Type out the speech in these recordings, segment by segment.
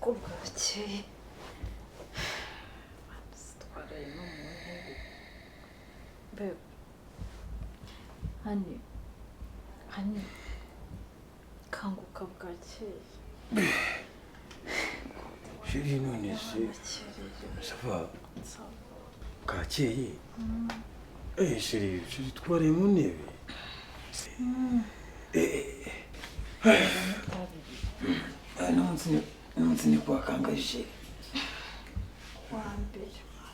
Ko bwakeye, twaraye no mu ntebe. Babe, honey, honey, kanguka, bwakeye. Chérie, none se Bakererewe. Ça va? Bwakeye. Eh chérie, chérie, twaraye mu ntebe. Eh, n'umunsi ni kwa kangahe, chérie? Wa mbere.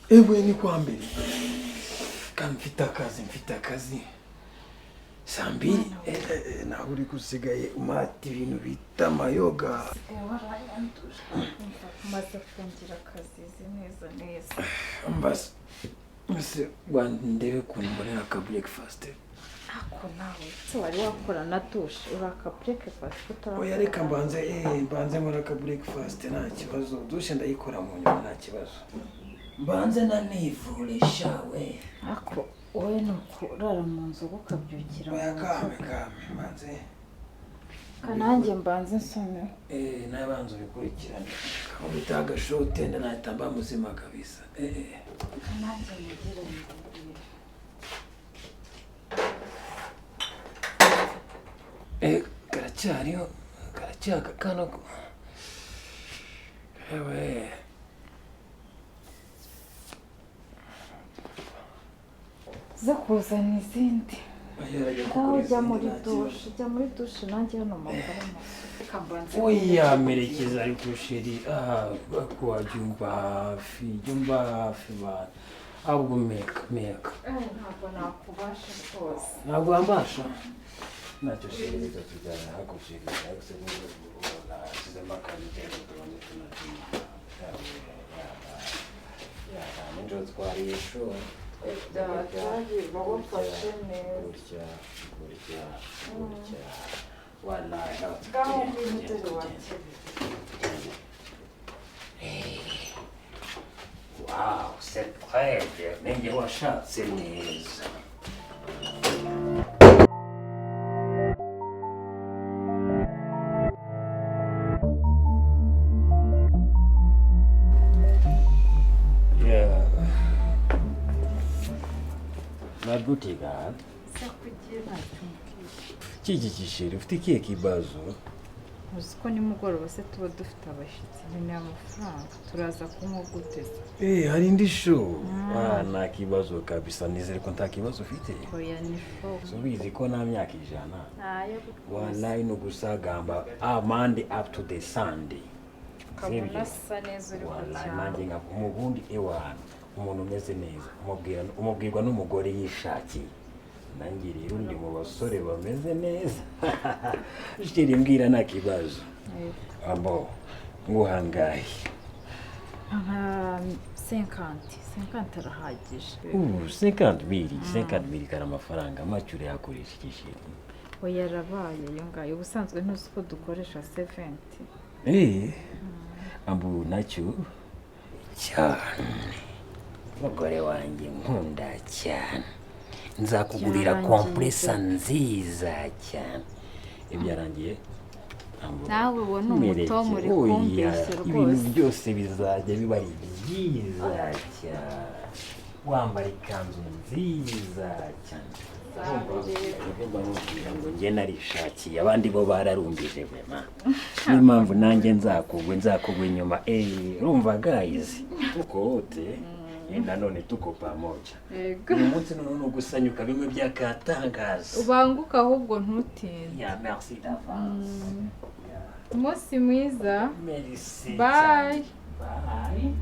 Ewe, ni kwa mbere. Kandi mfite akazi, mfite akazi saa 2. Eh, naho uri gusigaye umata ibintu bita amayoga. Usigaye warayanduje. Umva, maze kungira akazizi neza neza. Mbese ese ndebe ukuntu mbonera aka breakfast. Ako nawe se wari wakora na douche? Uri aka breakfast utarakora? Oya, reka mbanze, mbanze nkora aka breakfast, nta kibazo. Douche ndayikora mu nyuma, nta kibazo. Mbanze nanivure shawe. Ako wowe ni ukurara mu nzu ukabyukira mu Oya. nzu. Kame kame, mbanze. Kananjye mbanze nsome. Eh, nabanza ubikurikirane, kamubita agashote, nahita mba muzima kabisa, eh. Kananjye mugire mubwire. Eh, karacyariho, karacyaka kano. Ewe. Zo kuzana izindi. Oya, Ngaho kugura ujya izindi, muri nta kibazo. douche, jya muri douche, nanjye hano makora amasuku. Reka mbanze. Oya, merekeza ariko chérie. Ah, ko wajya umva hafi, jya umva hafi bana, ahubwo meka meka. Eh, ntabwo nakubasha rwose. Ntabwo wambasha ntacyo chérie, reka tujyana hako chérie. Ariko se nashyizemo akantu cyangwa tubanze tunatuma yaba nijoro twariye sho. Byatari bawufashe neza. Gutya gutya gutya, wallahi. Ngaho ngwino dore wakiriye. Wow, c'est très bien. Ninjye washatse neza. Yeah. My beauty girl. Se kugiye ntacyo umbwiye? Kiki chérie, ufite ikihe kibazo? Uzi ko nimugoroba se tuba dufite abashyitsi, nkeneye amafaranga. Turaza kunywa gute se? Eh, hari indi show. Ah, nta kibazo kabisa, nizere ko nta kibazo ufite. Oya, ni show. So ubizi ko nta myaka 100. Ntayo rwose. Wallahi ni ugusagamba Monday up to the Sunday. Ukabona asa neza uri ku Wallahi cyaro. nanjye nka mu bundi ewana umuntu umeze neza umubwira, umubwirwa n'umugore yishakiye. Nanjye rero ndi mu basore bameze neza. Chérie, mbwira, nta kibazo. Yego. Abo nguhangaye? Nka 50, 50 arahagije. Ubu 50 mille, 50 mille kari amafaranga make, urayakoresha iki, chérie? Oya, arabaye ayo ngayo. Ubusanzwe ntuzi ko dukoresha 70? Eh, ambu nacyo cyane, umugore wanjye nkunda cyane, nzakugurira Byarangiye. Compressor nziza cyane. Ibyarangiye. Ambu, Nawe uwo ni mwereke. umutomu uri Oya, kumbeshya ibintu rwose. byose bizajya biba ari byiza cyane, wambara ikanzu nziza cyane. Urumva mubwira ngo njye narishakiye, abandi bo bararumbije vraiment. Niyo mpamvu nanjye nzakugwa inyuma. Eh, urumva guys, tuko wote nanone tuko pamoja. Yego. Uyu munsi noneho ni ugusanyuka bimwe by'akatangaza. Ubanguka ahubwo, ntutinde. Ya, merci d'avance. Umunsi mwiza. Merci Bye. cyane. Bye.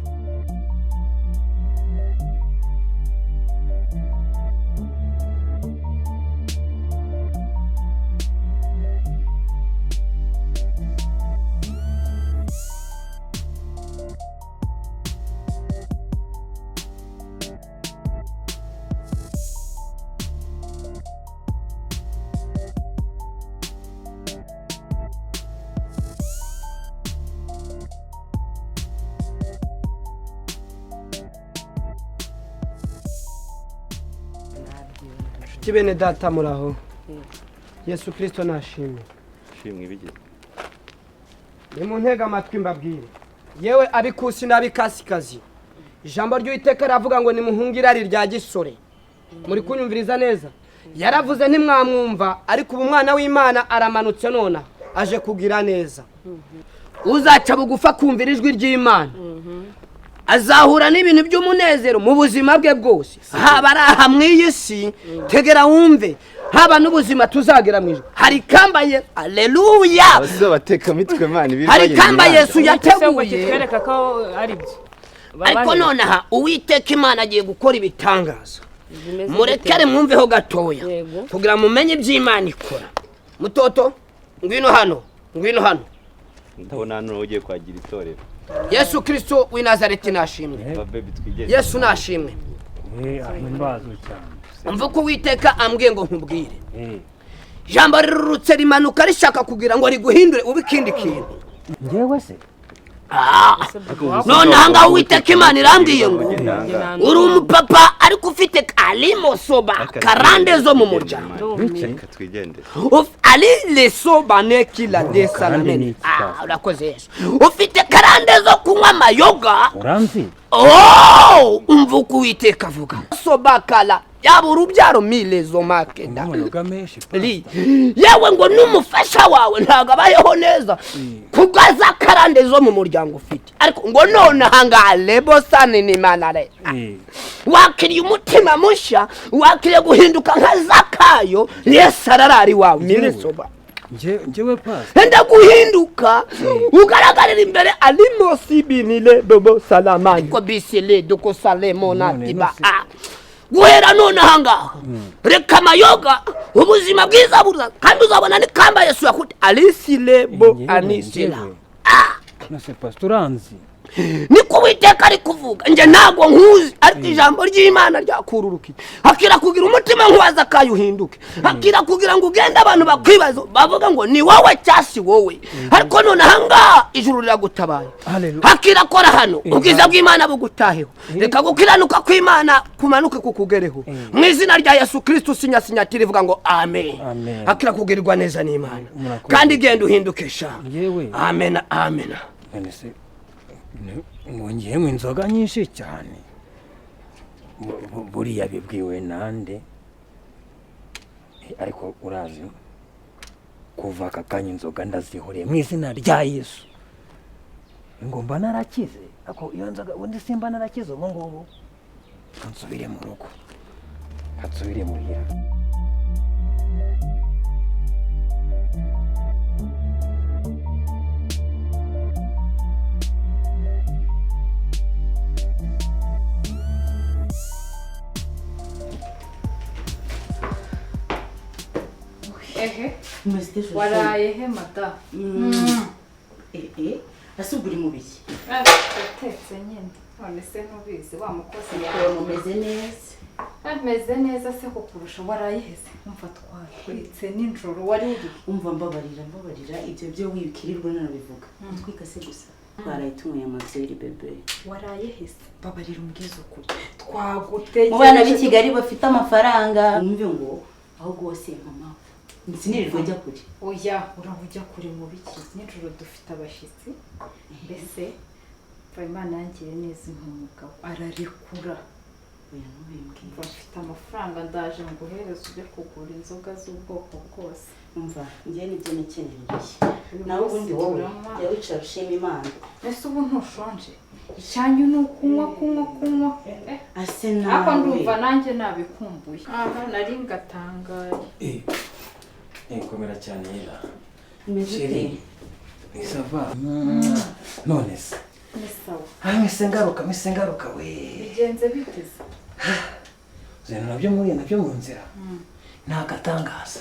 Nshuti bene data, muraho? Yesu Kirisito nashimwe. Shimwe ibigeze. Ni mu ntega amatwi mbabwire. Yewe abikusi n'abikasikazi, ijambo ry'Uwiteka riravuga ngo nimuhunge irari rya gisore. Muri kunyumviriza neza? Yaravuze ntimwamwumva, ariko ubu umwana w'Imana aramanutse nona aje kugira neza. Uzaca bugufa kumvira ijwi ry'Imana azahura n'ibintu by'umunezero mu buzima bwe bwose, haba ari aha mu iyi si, tegera wumve, haba n'ubuzima tuzagera mu ijuru. Hari ikamba ye, aleluya. Abasore batekamitwe man ibiri. Hari ikamba Yesu yateguye. Kitwereka ko ari byo. Ariko nonaha Uwiteka Imana agiye gukora ibitangaza. Murekere mwumveho gatoya Yego. kugira mumenye iby'Imana ikora. Mutoto, ngwino hano, ngwino hano. Ndabona hano ugiye kwagira itorero. Yesu Kristo w'i Nazareti nashimwe. Ba baby, twigeze. Yesu nashimwe. Ahimbazwe cyane. Umva uko Uwiteka ambwiye ngo nkubwire. Ijambo rirurutse rimanuka rishaka kugira ngo riguhindure ube ikindi kintu. Njyewe se? Ah, none ahangaha Uwiteka Imana irambwiye ngo uri umupapa ariko ufite alimo soba karande zo mu muryango. Reka twigendere. Ali lesoba nekila Karande ni desalamene. iki? Ah, urakoze Yesu. Ufite karande zo kunywa amayoga. Uranzi? Oh, umva uko Uwiteka avuga sobakala yaba urubyaro milezo makeda Amayoga menshi. Li. Yewe ngo n'umufasha wawe ntabwo abayeho neza kubwa za karande zo mu muryango ufite, ariko ngo none ahangaha lebosani ni manare wakiriye umutima mushya, wakiriye guhinduka nka Zakayo. Yesu ararari wawe milesoba. Njyewe pasi? Enda guhinduka ugaragarira imbere alimosibinile bobo salamani ko bisile doko salemona None tiba. nose- Ah. Guhera none ahangaha reka amayoga, ubuzima bwiza buza kandi uzabona n'ikamba Yesu yakute alisilebo anisila. Nose pasi, uranzi? Niko Uwiteka ari kuvuga. Njye ntabwo nkuzi, ariko ijambo ry'Imana ryakururukiye hakira kugira umutima nk'uwa Zakayo uhinduke, hakira kugira ngo ugende abantu bakwibaza bavuga ngo ni wowe cyangwa si wowe, ariko none ahangaha ijuru riragutabaye. Hallelujah. Hakira kora hano ubwiza bw'Imana bugutaheho, reka gukiranuka kw'Imana kumanuke kukugereho mu izina rya Yesu Kristo. Sinya sinyatira ivuga ngo amen. Amen. Hakira kugirirwa neza n'Imana. Murakoze. Kandi genda uhinduke sha. Yewe. Amen, amen. None se ngo ngiye nywa inzoga nyinshi cyane? Buriya bibwiwe nande? Ariko urazi, kuva aka kanya inzoga ndazihoreye mu izina rya Yesu. Ngo mba narakize, ariko iyo nzoga ubundi simba narakize. Ubu ngubu nsubire mu rugo, nsubire muhira. Ehe. Umeze ute? Waraye he mada? Eh, ese ubwo uri mu biki? Atetse nyine, none se ntubizi wa mukozi yawe? Umeze neza? Ameze neza se kukurusha? Warayiheze? Umva, twatwitse nijoro, wari uri? Umva, mbabarira, mbabarira, ibyo byo wikirirwa nanabivuga. Utwika se gusa, twaraye tunyweye amabyeri bébé. Warayiheze? Mbabarira umbwize ukuri, twagutegereje. Mu bana b'i Kigali bafite amafaranga, mwumve ngo ahubwo wose mama sinirirwa njya kure. Oya, uraba ujya kure mu biki? Nijoro dufite abashyitsi. Mbese mva, Imana yangiriye neza impa umugabo ararekura. Oya, ntubimbwire. Mva, mfite amafaranga, ndaje nguhereze ujye kugura inzoga z'ubwoko bwose. Umva, njye nibyo nikenereye, nawe ubundi wowe jya wicara ushima Imana. Ese ubu ntushonje? Icyanyu ni ukunywa, kunywa, kunywa. Ase Ariko nawe. Ndumva nanjye nabikumbuye. Aha nari ngatangaye. Komera cyane yera. Umeze ute? Chérie. Ni ça va none se? Ni sawa. Ah, mise ngaruka, mise ngaruka we. Bigenze biteze? Ibintu nabyo muriye nabyo mu nzira ni agatangaza.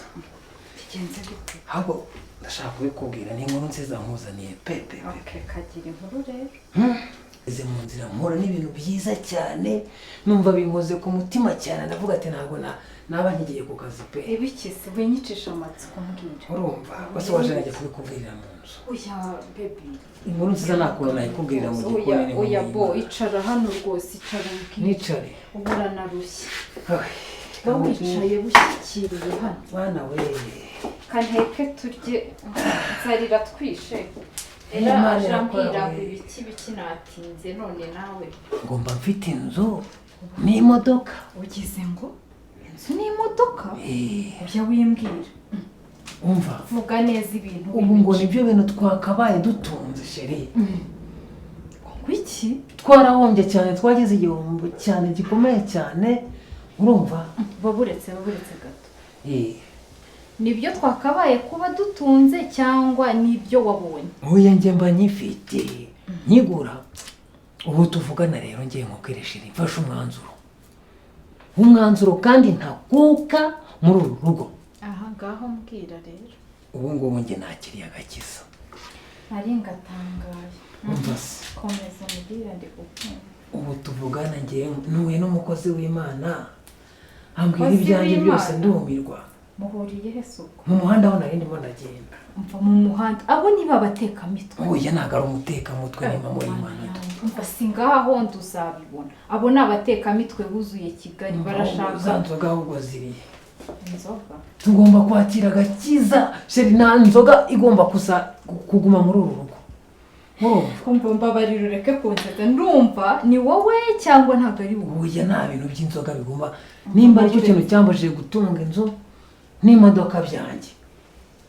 Bigenze bite? Ahubwo ndashaka kubikubwira, ni inkuru nziza nkuzaniye pe pe pe. Okay, kagira inkuru rero. Ngeze mu nzira mpura n'ibintu byiza cyane, numva binkoze ku mutima cyane, ndavuga ati ntabwo naba nkigiye ku kazi pe. Ibikise? Winyicisha amatsiko, mbwira. Urumva bose waje najya kubikubwirira mu nzu. Oya baby. Inkuru nziza nta kuntu nayikubwirira mu Oya. gikoni ni Oya bo, nk'uyu. icara hano rwose, icara umbwire. Nicare? Ubu uranarushye. Ay, Ba wicaye bushyikiriye hano. Mwana we. Kanteke turye, inzara iratwishe. Era Imana aje irakora ambwira we. ngo ibiki biki natinze, none nawe Ngomba mfite inzu n'imodoka. Ugize ngo inzu n'imodoka? Eh, Ujya wimbwira. Umva. Vuga neza ibintu. Ubu ngo nibyo bintu twakabaye dutunze, chérie. Ngo iki? Twarahombye cyane, twagize igihombo cyane gikomeye cyane, urumva? Baburetse, baburetse gato. Eh, Nibyo twakabaye kuba dutunze cyangwa nibyo wabonye? Oya, njye mba nyifite nkigura. Ubu tuvugana rero, ngiye nkubwire, chérie, mfashe umwanzuro kandi ntakuka muri uru rugo. Aha ngaho mbwira rero. Ubu ngubu njye nakiriye agakiza. Nari ngatangaye. Umva se. Komeza umbwira, ndi kukumva. Ubu tuvugana ngiye ntuye n'umukozi w'Imana, ambwira Umukozi ibyanjye byose, w'Imana? ndumirwa. Muhuriye he suko? Mu muhanda aho nari ndimo ndagenda. Mva mu muhanda, abo niba abatekamitwe. Oya, ntabwo ari umutekamutwe, ni mama w'Imana. Umva, si ngaho hondi uzabibona, abo ni abatekamitwe buzuye Kigali, barashaka Za nzoga ahubwo ziriye? Inzoga? Tugomba kwakira agakiza, chérie. Nta nzoga igomba kuza kuguma muri uru rugo, urumva? Kumva, mbabarira ureke kunsetsa. Ndumva ni wowe cyangwa ntabwo ari wowe? Oya, nta bintu by'inzoga bigomba. Nimba aricyo kintu cyambujije gutunga inzu n'imodoka byanjye,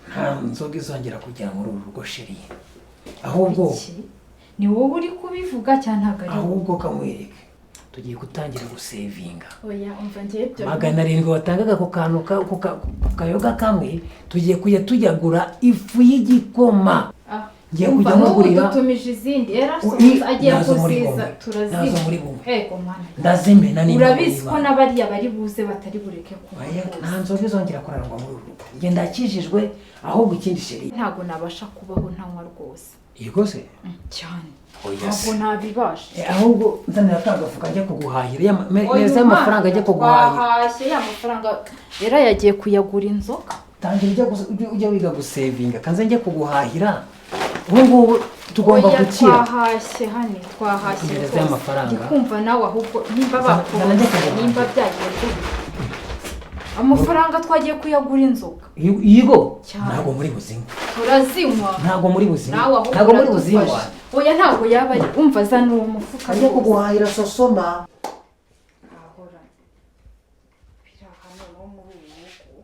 nta nzoga izongera kugera muri uru rugo, chérie. Ahubwo Iki? Ni wowe uri kubivuga cyangwa ntabwo ari wowe? Ahubwo kamwereke, tugiye gutangira gusevinga. Oya, umva, ngewe ibyo 700 watangaga ku kantu ku kayoga kamwe, tugiye kujya tuyagura ifu y'igikoma. Ah, Ngiye umva, kujya n'ubu nkugurira dutumije izindi yarasohotse agiye Nazo muri kuziza. bumwe. Turazimena. Nazo muri bumwe. Ego mana. Ndazimena nimba Urabizi ko muri n'abariya bari buze batari bureke kuba Oya, rwose. nta nzoga izongera kurarangwa muri uru rugo. Njye ndakijijwe. Ahubwo ikindi, chérie. Ntabwo nabasha kubaho ntanywa rwose. Yego se? Cyane. Oya Ntabwo se. nabibasha. Eh, ahubwo nzanira ka gafuka njya kuguhahira Oya, neza y'amafaranga ajya kuguhahira. Twahashye ya mafaranga rero yagiye kuyagura inzoga. Tangira ujya wiga gusevinga, kanze njye kuguhahira. Ubu ngubu tugomba Oya, gukira. Twahashye hano, twahashye Ngereza rwose. y'amafaranga. Ndi kumva nawe ahubwo nimba Zana njye bakuroze, kuguhahira. nimba byagenze gute. Amafaranga twagiye kuyagura inzoga. Yigo. Cyane. Ntabwo muri buzinywa. Turazinywa. Ntabwo muri buzinywa. Nawe ahubwo Ntabwo muri uradufasha. buzinywa. Oya, ntabwo yaba ari, umva, zana uwo mufuka Ajya rwose. kuguhahira sosoma. Ahora biri aha noneho muri uru rugo.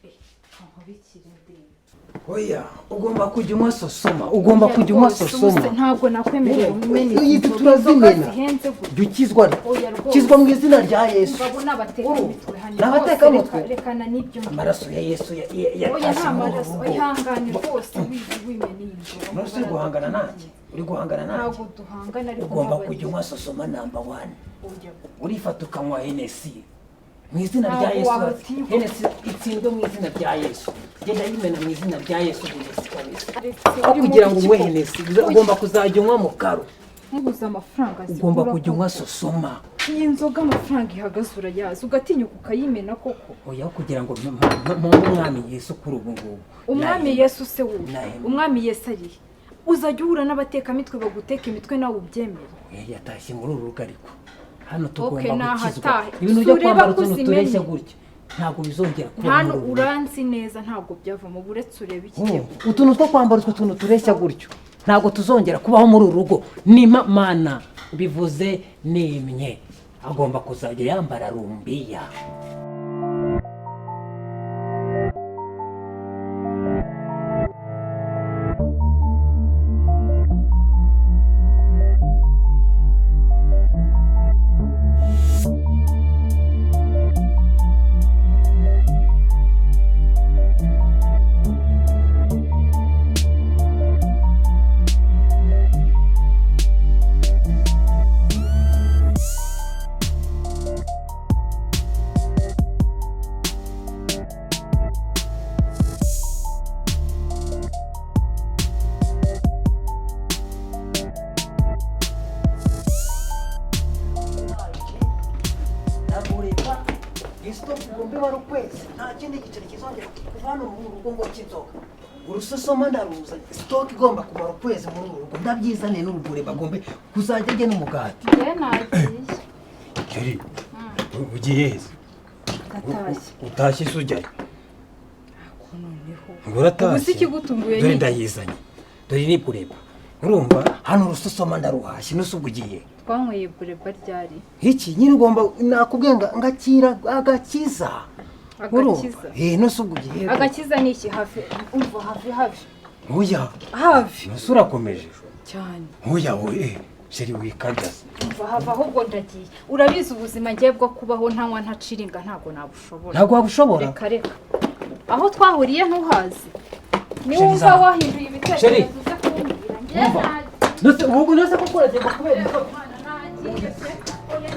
Eh, nkubikire ndebe. Oya, ugomba kujya unywa sosoma, ugomba kujya unywa Rwose, sosoma. ubuse ntabwo nakwemerera umena Iyi izi nzoga. turazimena. Inzoga zihenze gutya. Jya ukizwa. Oya rwose. Ukizwa mu izina rya Yesu. Umva, abo ni abatekamitwe hano. Ni abatekamitwe? Rwose, rekana n'ibyo ngibyo. Amaraso ya Yesu Oya, yatashye nta muri uru maraso. rugo. Ihangane rwose, wimena iyi nzoga. None uri guhangana nanjye? Uri guhangana nanjye? Ntabwo duhangana, ariko Ugomba mbabarira. kujya unywa sosoma number one. Oya. Urifata ukanywa Hennessy mu izina rya Ntabwo Yesu. wabatinyuka. Hennessy itsindwe mu izina rya Yesu. Genda yimena mu izina rya Yesu, Hennessy kabisa. Alex, Aho uri mu kugira ngo unywe biki koko? Hennessy, ugomba kuzajya unywa mu karo. Nkubuze amafaranga Ugomba zigura kujya unywa koko. sosoma. Iyi nzoga amafaranga ihagaze urayazi, ugatinyuka ukayimena koko? Oya, kugira ngo mpambe umwami Yesu kuri ubu ngubu. Umwami Yesu se wowe? Nahema. Umwami Yesu arihe? Uzajya uhura n'abatekamitwe baguteka imitwe nawe ubyemere? Oya, yatashye muri uru rugo, ariko hano Okay, tugomba gukizwa. nahatahe. Ibintu byo Si ureba kwambara ko utuntu uzimenye. tureshya gutya ntabwo bizongera kuba Hano muri uru rugo. uranzi neza, ntabwo byavamo. Uretse urebe iki Oh, utuntu two kwambara utwo tuntu tureshya gutyo ntabwo tuzongera kubaho muri uru rugo. Nima mana bivuze nimye, agomba kuzajya yambara rumbiya. Ndagureka isitopu ugomba ibara ukwezi, nta kindi giceri kizongera kuva hano muri uru rugo ngo cy'inzoga. Urusosoma ndaruza, stock igomba kumara ukwezi muri uru rugo ndabyizaniye, n'urugure bagombe kuzajya ajya n'umugati. Njyewe nagiye. Chérie, ugiye heza? Ndatashye. Utashye se ujyayo? Ko noneho Ngo uratashye? Ubu se ikigutunguye Dore ni iki? ndayizanye, dore ni kureba. Urumva, hano urusosoma ndaruhashye, nuse ubwo ugiye. Twanyweye bureba ryari? Iki nyine ugomba, nakubwiye ngo ngakira agakiza. Urumva? Agakiza? Eh, nuse ubwo ugiye. Agakiza ni iki? Have, umva, have, have. Oya. Have. Nuse urakomeje? Cyane. Oya, oya, chérie, wikabya. Umva, have, ahubwo ndagiye. Urabizi, ubuzima ngiye bwo kubaho ntanywa, ntaciringa, ntabwo nabushobora. Ntabwo wabushobora? Reka, reka, aho twahuriye ntuhazi? Niwumva Chérie, wahinduye Chérie. ibitekerezo uze kumbwira. Njye Umva. nagiye. Nuse ubu, nuse koko uragiye kubera inzoga? Mwana, nagiye pe. Oya.